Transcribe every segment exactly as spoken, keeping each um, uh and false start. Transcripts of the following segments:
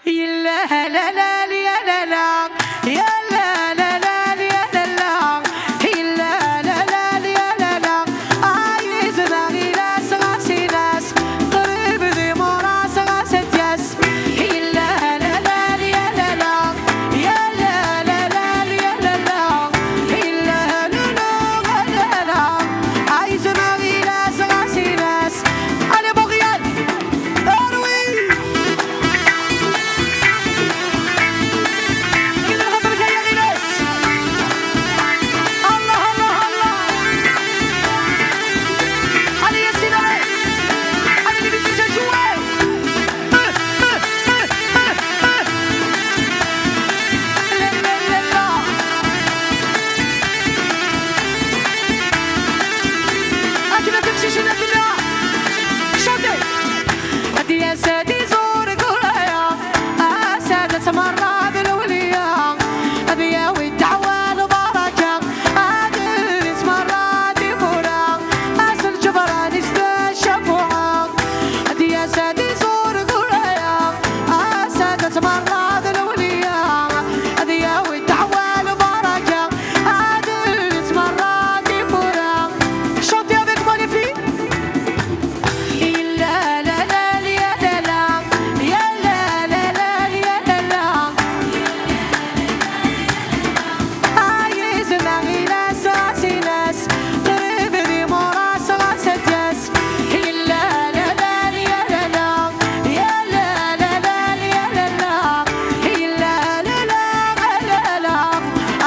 Yella la la la la la, ya la la la la la la, yella la la la la la la. Ay, izmer ɣilas ɣas inas, qrib d imuras ɣas ad d-yas. Yella la la la la la, ya la la la la la, yella la la la la. Ay, izmer ɣilas ɣas inas. Allez, Montréal. Ah oui. Kien nħeddrek a Yagilas. Allah, Allah, Allah. Allez, ya Sidi. Allez, les musiciens, jouez. La, la, la, la. Ah, tu vas te chercher la couleur. Chantez. Ad yas ad izur Guraya, asad ad tmerrad lewliya, ad yawi ddeɛwa lbaraka, ad ttmerrad imura, as lǧebran is tcafuɛa. Ad yas ad izur Guraya, asad ad tmerrad lewliya, ad yawi ddeɛwa lbaraka, ad ttmerrad imura. Chantez avec moi les filles. Yella la la la la la, yella la la la la la. Ay, izmer ɣilas ɣas inas, qrib d imuras ɣas ad d-yas. Yella la la la la la, yella la la la la la, yella la la la la la.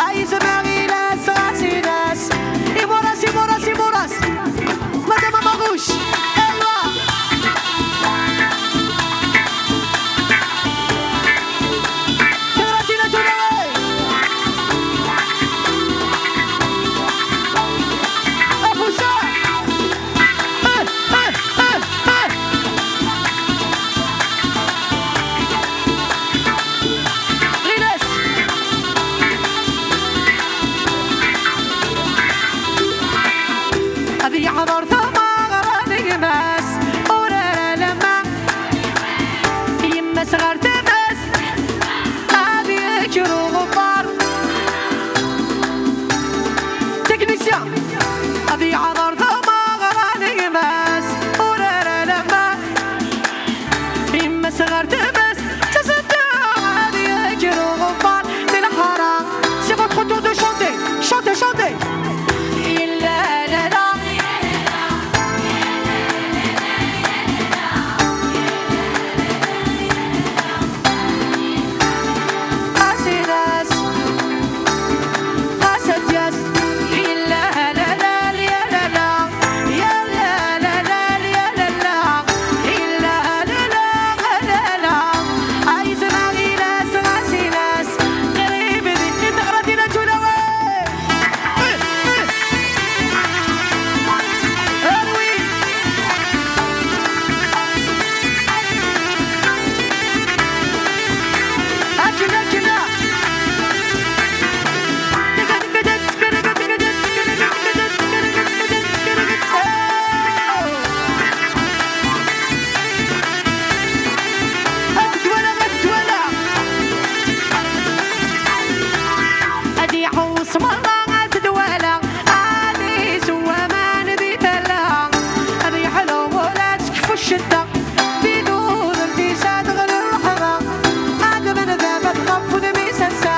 Ay, izmer ɣilas ɣas inas. Imuras, imuras, imuras. Madame Amarouche, Eloi. Teɣratin a Turaway. Afusa. Eh, eh, eh, eh. Ɣilas. Ad yeḥḍer tameɣra n gma-s, urar alamma yemma-s ɣer tama-s, ad yekker uɣebbar. Technicien, ad yeḥḍer tameɣra n gma-s, urar alamma yemma-s ɣer tama-s, ttasen-d ad yekker uɣebbar di lḥara. C'est votre tour de chanter. Chantez, chantez. Yella la la. Asinas. Asinas. Yella la la la la la. Yella la la la la la. Yella la la la la la. Ay, izmer ɣilas ɣas inas, qrib di teɣratin a Turaway. Ah oui. Akken, akken. Ad twala, ad twala. Ad iɛuss merra, ad twala. Ad isew aman di tala. Ad yeḥlu wul ad tekfu ccedda. Di tudert-is ad teɣli ṛṛeḥma. Ad bnadem ad txaf udem-is ass-a.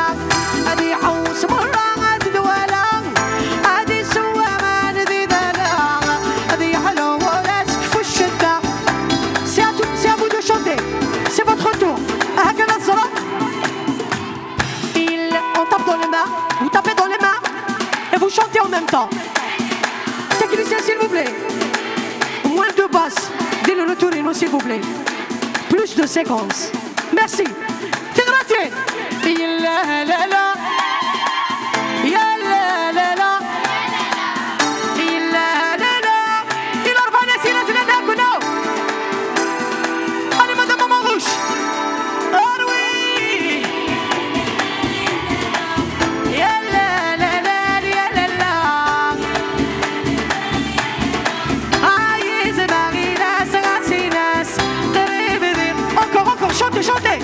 Ad iɛuss merra, ad twala. Ad isew aman di tala. Ad yeḥlu wul ad tekfu ccedda. C'est à tout, c'est à vous de chanter. C'est votre tour. Aha kan ad ẓreɣ. Il, on tape dans les mains, vous tapez dans les mains et vous chantez en même temps. Technicien, s'il vous plaît. Moins de basses, dès le retour, s'il vous plaît. Plus de séquences. Merci. Tiɣratin. Yella la la. Yella la la. Yella la la. Il a revenu, il a revenu, il a revenu. Allez, Madame Amarouche. Ah oui. Yella la la, yella la. Ay, izmer ɣilas ɣas inas, qrib di. Encore, encore, chantez, chantez.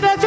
That's